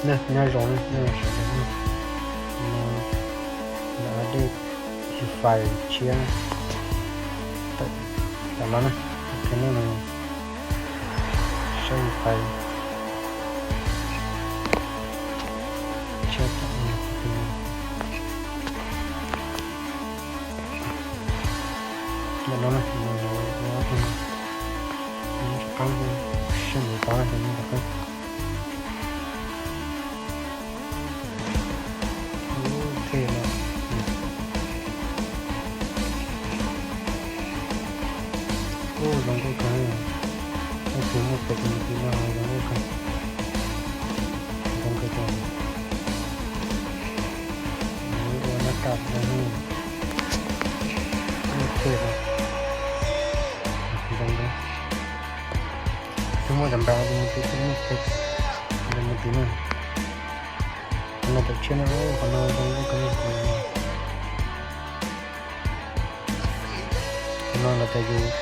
Nyob zoo na, nyob zoo sawv daws na. Ntawm dej Free Fire tshiab tawm tam no na. Ok, nej mus saib Free Fire tshiab tawm no. Ntawm no na, mus ua qeeb, sab ntawd tod na, mus rov qeeb. Ub, tej no. Ub, zoo nkauj kawg. Ub, tus muaj pem tus mus tim no zoo nkauj kawg. Zoo nkauj kawg. Ua nab kam no. Ub, tej no. Zoo nkauj. Tus muaj cov npas tus mus tim, tus muaj pem tus mus tim no. Qhov no tawm tshiab no, qhov no zoo nkauj kawg. Qhov no lawv tias yus,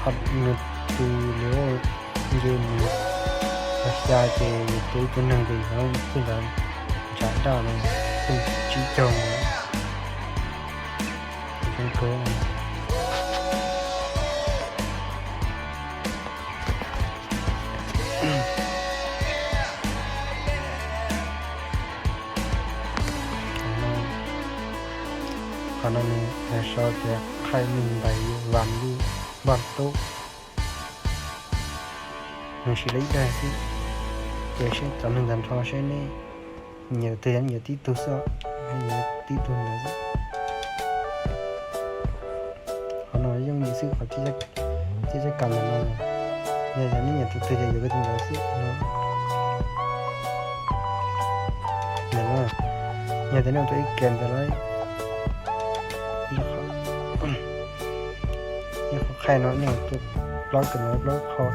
nws tus lawv nce mus xya ces yus tua ib tug neeg ces yus thiaj li ntshav daj no, thiaj tsib caug no. Zoo kawg. Qhov no nws sau tias qhaij mej npais vam lub npaj tub. Nws siv lawv ib daig xwb, ces seb cov neeg ntawd nrho seb neb nyiam twg, nyiam tib tug xwb, nyiam tib tug ntawd xwb. Qhov no yooj yim xwb, qhov tib cab kam ntawm no, yog neb nyiam tus twg ces yuav tus ntawd xwb no. Yog tias nej tua ib ke ntawd lawm, ib qho qhaij no nej tua plaub ke no plaub qho,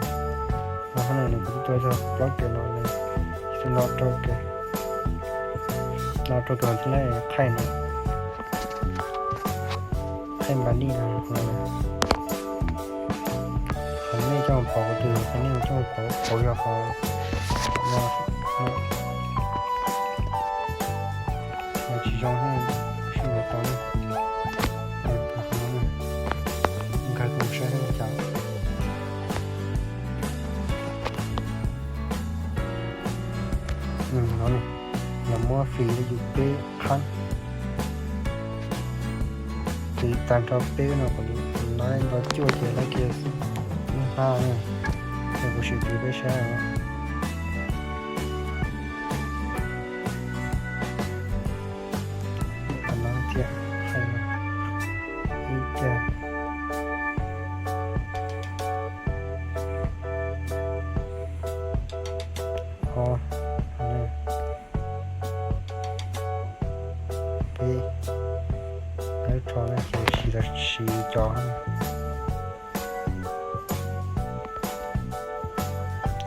no hov no nws kuj tua txog plaub ke no, no rau ke, no rau ke thiaj li qhaij no, qhaij npas nij no. Qhov nej coj mus pauv, qhov twg qhov nej coj mus pauv, pauv yog qhov no, tsis zoo, sib ntaus tau na. Nkag mus saib seb ua cas. No, lawv muab free rau yus peb qhab. Tiv tag nrho peb no kom lawv nto cuaj ces lawv kiag hnab na. Ces kuv sim tiv peb saib os. Qhov no thiab, ib ce. Ob, peb, lawv rho na ces siv los siv cov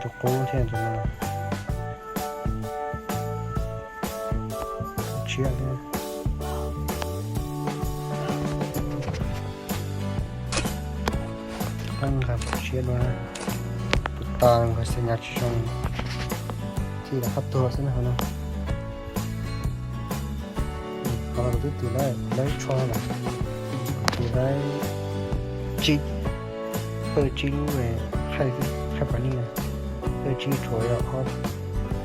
tus qub thiab tus no. Tshiab thiab. Qeeb nqa pom tshiab dua na. Tus tas nkawd xav nyas tsis zoo, thiaj li qab tuag xwb na qhov no. Qhov no kuv twb tiv lawv tsho lawm, kuv tiv lawv tsib, pawj tsib lub qhaij, qhaij pas nij na, pawj tsib tshuav yog ob,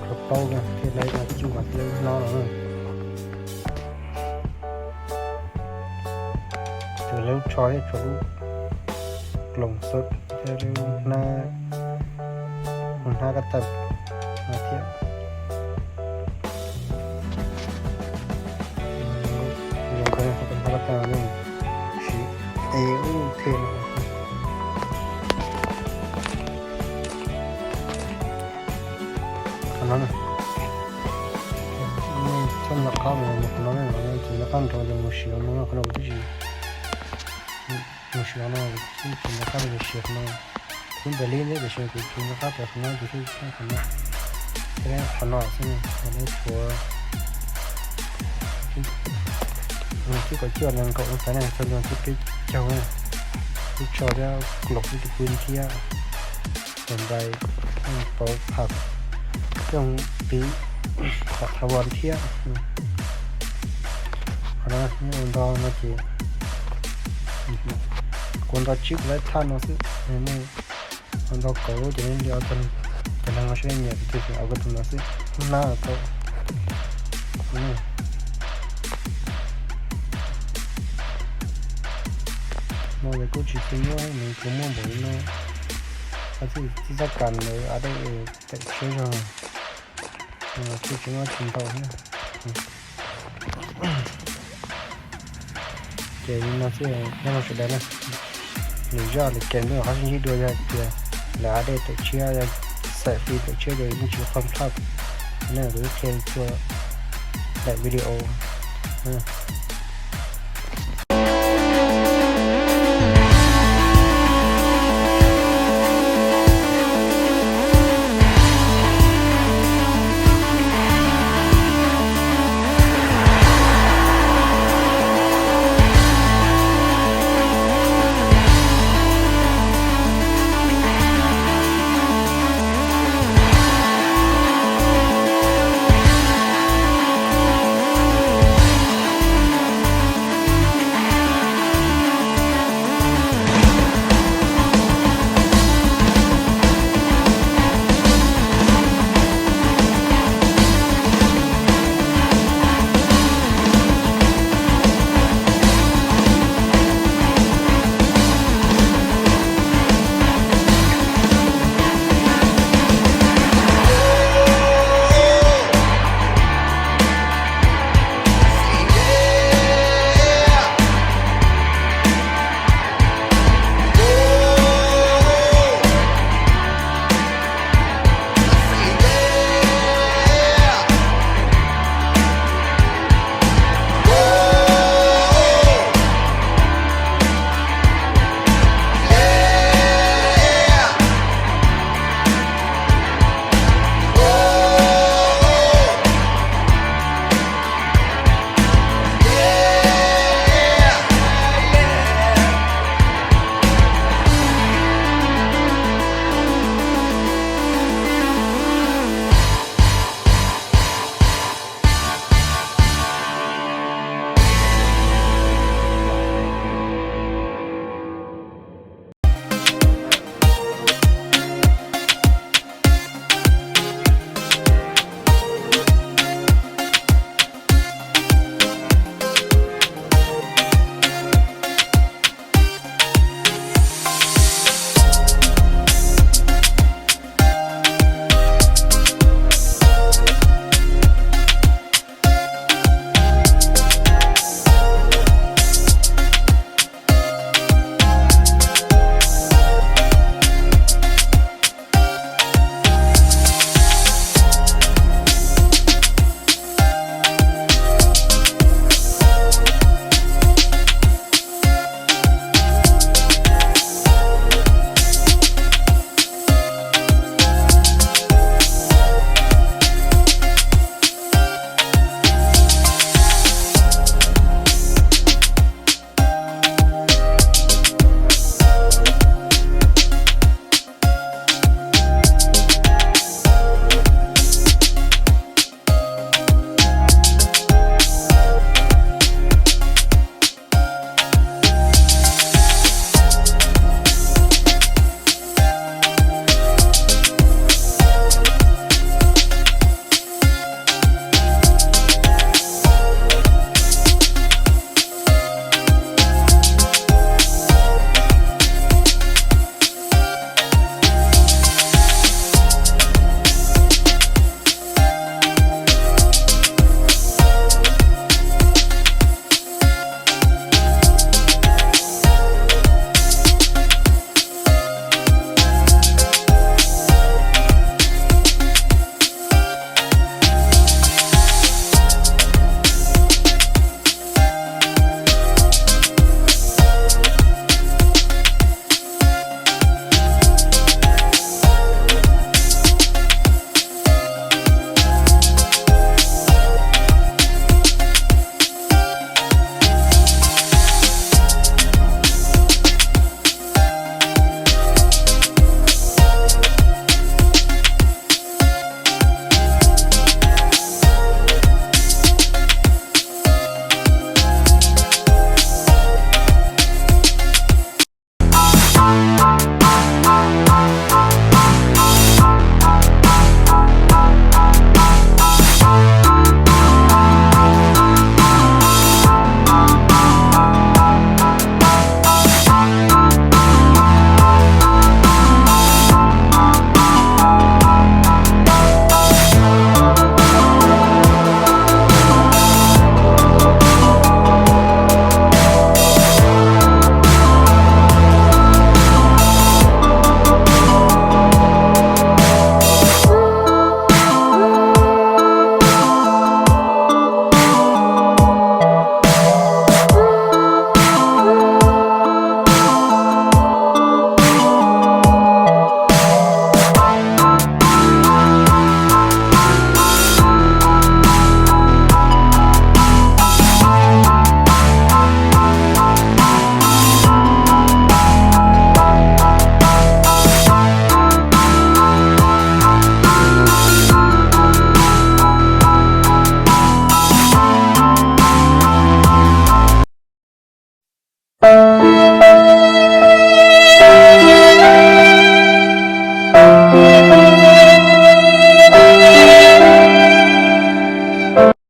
tshuav plaub na, thiaj lawv ib co cuj mas thiaj lawv hlob los na. Tus lub tsho thiab tshuav lub loos xwb thiab lub hnab, hnab kab taw no thiab. Zoo kawg, hnab kab taw no siv es ub thiab no. Qhov no na, txhob nco qab mus qhov no na, tsis nco qab nrov ces mus siv qhov no, qhov no kuv twb tsis mus siv qhov no, kuv twb tsis nco qab mus siv qhov no. Kuv npam li ntawd tiam sis kuv tsis nco qab tias qhov no ces thiaj qhov no, thiaj qhov no xwb, qhov no tshuav, tsib kaum cuaj nees nkaum lub tas ne, txog ntua tsib peb caug na, lub tsho thiab loos ib tug pw thiab, tus npais pauv pham, rooj twv, Thaum thab vas thiab. Qhov no nto no ces kuv nto tsib kuv lab thaj no xwb. Nej nto kaum lub ces nej li ob tug, ces neeg no seb nej nyiam tus twg ces ua koj tus no xwb, hnab tau. No ces kuj tsis txi nyuaj, nws kuj muaj npaum li no. Txi txoj kas ntawd a dej tawm tshiab zog, kuj tsis muaj tsis ntau thiab. Ces li no xwb nyob rau sawv daws na. Lwm zaj lwm kem ntuj qhov sib ntsib dua yog tias lawv a dej tawm tshiab, xaim fij tawm tshiab ces yeej tsis qhov nplaj. Ne kuv twb qhia txhua daim video.